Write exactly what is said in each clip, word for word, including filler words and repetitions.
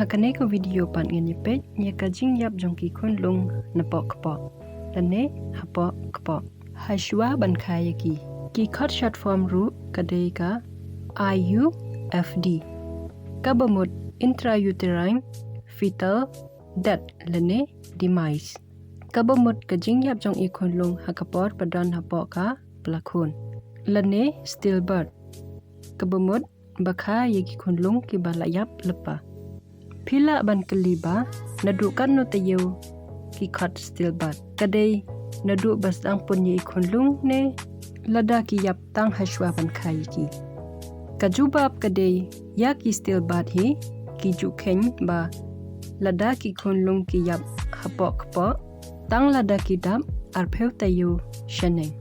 Kane ka video pat ngin ïa peit ïa ka jingïap jong ki khunlung napoh kpoh lane hapoh kpoh. Hashwa ban kha ïa ki, ki khot short form ruh ka dei ka I U F D, kaba mut intrauterine fetal death lane demise. Kaba mut ka jingïap jong i khunlung ha ka por ba don hapoh ka pla khun, lane stillbirth, kaba mut ba kha ïa ki khunlung kiba la ïap lypa. Phi lah ban kylli ba naduh katno taïew ki khot stillbirth? Ka dei naduh ba sdang pun ïa i khunlung ne lada ki ïap tang hashwa ban kha ïa ki? Ka jubab ka dei, ïa ki stillbirth hi ki ju kheiñ ba lada ki khunlung ki ïap hapoh kpoh tang lada ki dap arphew taïew shaneng.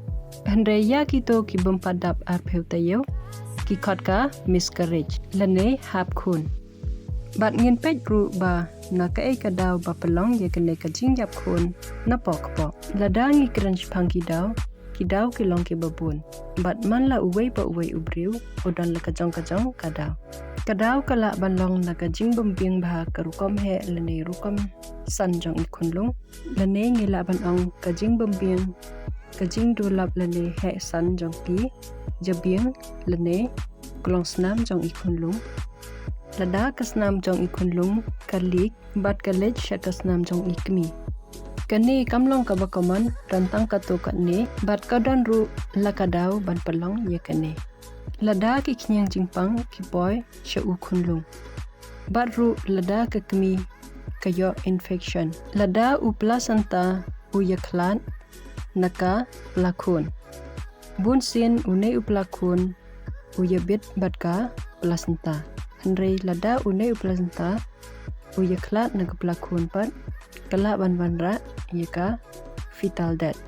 Hynrei ïa kito ki bym pat dap arphew taïew ki khot ka miscarriage lane hap khun. Bad ngin peit ruh ba na kaei ka daw ba pynlong ïa kane ka jingïap khun napoh kpoh. Lada ngi kren shaphang ki daw, ki daw ki long kiba bun. Bad man la uwei pa uwei u briew u don la ka jong ka jong ka daw. Ka daw ka lah ban long na ka jingbymbieng bha ka rukom heh lane rukom san jong i khunlung, lane ngi lah ban ong ka jingbymbieng, ka jingdulap lane heh san jong ki jabieng lane klong snam jong i khunlung. Lada ka snam jong i khunlung ka leak bad ka leit sha ka snam jong i kmie. Kane kam long kaba common, don tang kato katne bad ka don ruh la ka daw ban pynlong ïa kane. Lada ki khñiang jingpang ki poi sha u khunlung, bad ruh lada ka kmie ka ïoh infection, lada u placenta u ïakhlad na ka pla khun. Bun sien une u pla khun u ïabit bad ka placenta. Hynrei lada une u placenta u ïakhlad na ka pla khun pat, ka lah ban wanrah ïa ka fetal death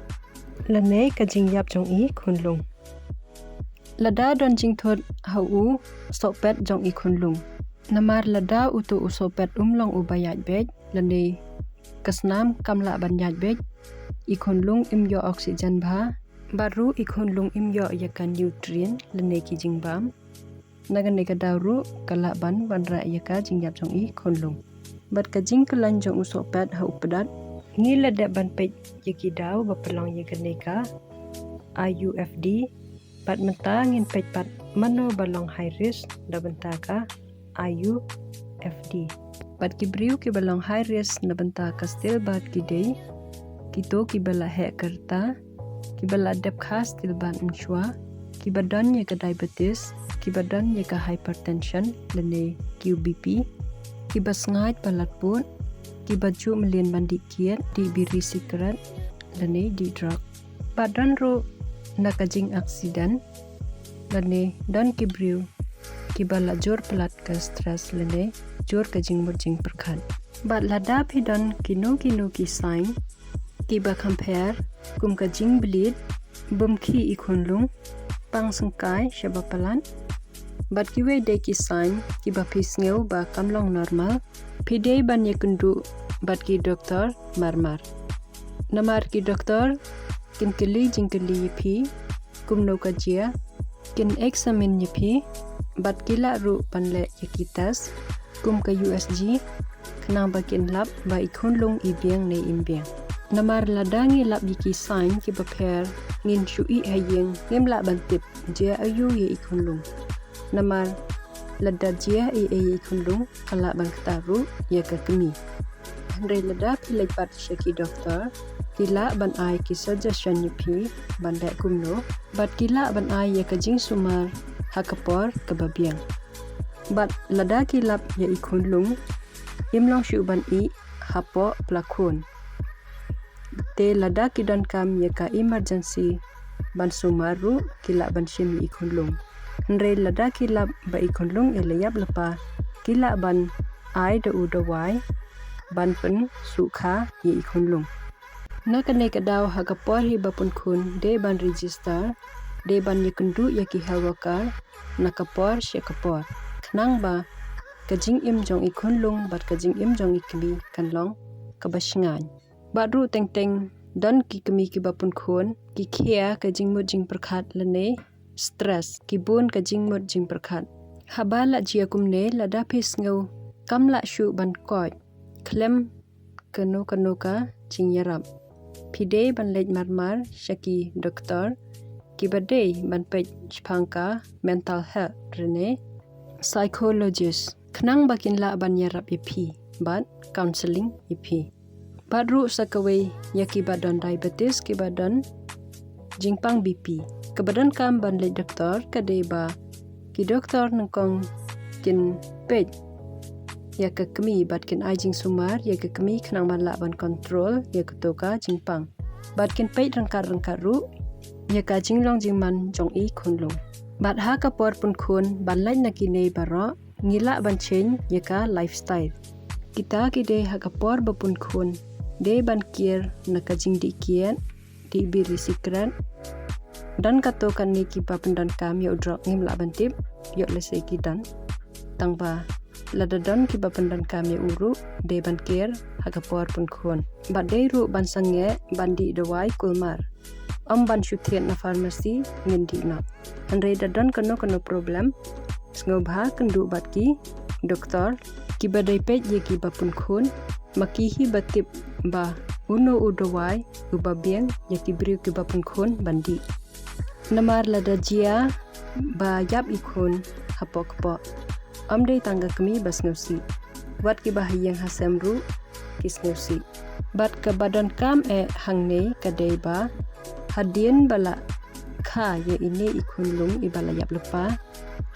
lane ka jingïap jong i khunlung. Lada don jingthut ha u sohpet jong i khunlung. Namar lada uto u sohpet um long uba ïaid beit lane ka snam kam lah ban ïaid beit, i khunlung im ïoh oxygen bha, bad ruh i khunlung im ïoh ïa ka nutrient lane ki jingbam. Na kane ka daw ruh ka lah ban wanrah ïa ka jingïap jong i khunlung. Bad ka jingkyllaiñ jong u sohpet ha u pdad, ngi la dep ban peit ïa ki daw ba pynlong ïa kane ka I U F D. Bad mynta ngin peit pat mano ba long high risk na bynta ka I U F D. Bad ki briew kiba long high risk na bynta ka stillbirth ki dei kito kiba la heh ka rta, kiba la dep kha stillbirth mynshuwa, kiba don ïa ka diabetes, kiba don ïa ka hypertension lane Q B P, kiba sngaid ba lat pud, kiba ju mlien ban dih kiad, dih biri sikret lane dih drug. Bad don ruh na ka jing accident lane don ki briew kiba la jur palat ka stress lane jur ka jingmut jingpyrkhat. Bad lada phi don kino kino ki sign kiba kham pher kum ka jingbleed, bymkhih i khunlung, pang syngkai shaba palat, bad kiwei de ki sign kiba phi sngew ba kam long normal, phi dei ban ïakynduh bad ki doktor marmar. Namar ki doktor kin kylli jingkylli ïa phi kumno ka jia, kin examine ïa phi, bad ki lah ruh ban leh ïa ki test kum ka U S G, khnang ba kin lap ba i khunlung i biang ne im biang. Namar lada ngi lap ïa ki sign kiba pher, ngin shu ïeh ha ïing, ngim lah ban tip jia aïu ïa i khunlung. Namar lada jia ei ei ïa i khunlung, ka lah ban ktah ruh ïa ka kmie. Hynrei lada phi leit pat sha ki doktor, ki lah ban ai ki suggestion ïa phi ban leh kumno, bad ki lah ban ai ïa ka jingsumar ha ka por kaba biang. Bad lada ki lap ïa i khunlung, im long shuh ban ïeh hapoh pla khun. Te lada ki donkam ïa ka emergency ban sumar ruh, ki lah ban shim ïa i khunlung. Hynrei lada ki lap ba i khunlung i la ïap lypa, ki lah ban ai da u dawai ban pynsuh kha ïa i khunlung. Na kane ka daw ha ka por hi ba pun khun, dei ban register, dei ban ïakynduh ïa ki health worker na ka por sha ka por, khnang ba ka jingim jong i khunlung bad ka jingim jong i kmie kan long kaba shngaiñ. Bad ruh teng teng don ki kmie kiba pun khun ki khia ka jingmut jingpyrkhat lane stress, ki bun ka jingmut jingpyrkhat. Haba la jia kumne, lada phi sngew kam lah shuh ban koit khlem kano kano ka jingïarap. Phi dei ban leit marmar sha ki doktor kiba dei ban peit shaphang ka mental health lane psychologist khnang ba kin lah ban ïarap ïa phi bad counselling ïa phi. Bad ruh sa kawei ïa kiba don diabetes, kiba don jingpang B P. Kaba donkam ban leit doktor ka dei ba ki doktor nyngkong kin peit ïa ka kmie bad kin ai jingsumar ïa ka kmie khnang ban lah ban control ïa kato ka jingpang. Bad kin peit ryngkat ryngkat ruh ïa ka jinglong jingman jong i khunlung. Bad ha ka por pun khun ban lait na kine baroh ngi lah ban change ïa ka lifestyle. Kita ki dei ha ka por ba pun khun dei ban kiar na ka jingdih kiad, dih biri sikret. Don kato kane kiba pyndonkam ïa u drok ngim lah ban tip ïoh lehse ki don. Tang ba lada don kiba pyndonkam ïa u ruh dei ban kiar ha ka por pun khun. Bad dei ruh ban sangeh ban dih dawai kulmar. Ym ban shu thied na pharmacy ngin dih noh. Hynrei da don kano kano problem sngewbha kynduh bad ki doktor kiba dei peit ïa kiba pun khun, ma ki hi ba tip ba uno u dawai uba biang ïa ki briew kiba pun khun ban dih. Namar lada jia ba ïap i khun hapoh kpoh, ym dei tang ka kmie ba sngewsih, wat kiba ha ïing ha sem ruh ki sngewsih. Bad kaba donkam eh hangne ka dei ba hadien ba la kha ïa ine i khunlung iba la ïap lypa,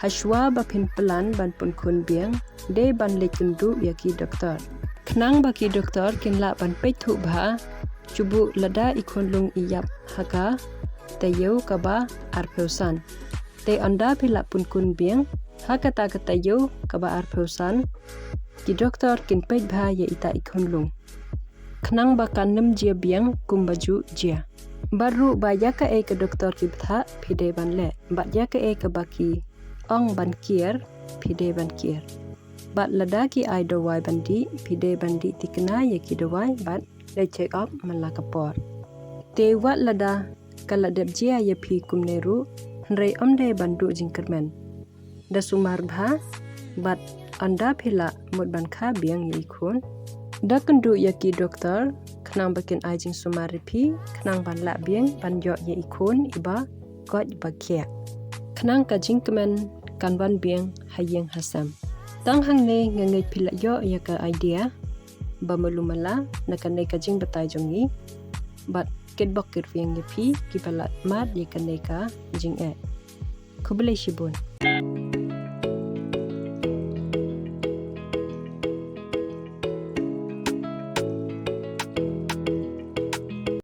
hashwa ba phin plan ban pun khun biang, dei ban leit kynduh ïa ki doktor khnang ba ki doktor kin lah ban peit thuh bha shuh lada i khunlung i ïap ha ka taïew kaba arphew san. Te ynda phi lah pun khun biang ha kata ka taïew kaba arphew san, ki doktor kin peit bha ïa ita i khunlung khnang ba kan ym jia biang kumba ju jia. Bad ruh ba ïa kaei ka doktor ki bthah phi dei ban leh, bad ïa kaei kaba ki ong ban kiar phi dei ban kiar. Bad lada ki ai dawai ban dih phi dei ban dih thikna ïa ki dawai bad leit check up man la ka por. Te wat lada ka la dep jia ïa phi kumne ruh, hynrei ym dei ban duh jingkyrmen. Da sumar bha bad ynda phi lah mut ban kha biang ïa i khun, da kynduh ïa ki doktor khnang ba kin ai jingsumar ïa phi khnang ban lah biang ban ïoh ïa i khun iba koit ba khiah. Khnang ka jingkmen kan wan biang ha ïing ha sem. Tang hangne nga ngeit phi la ïoh ïa ka idea ba malu mala na kane ka jingbatai jong ngi. Bad kitbok kitrwiang ïa phi kiba la mad ïa kane ka jingeh. Khublei shibun.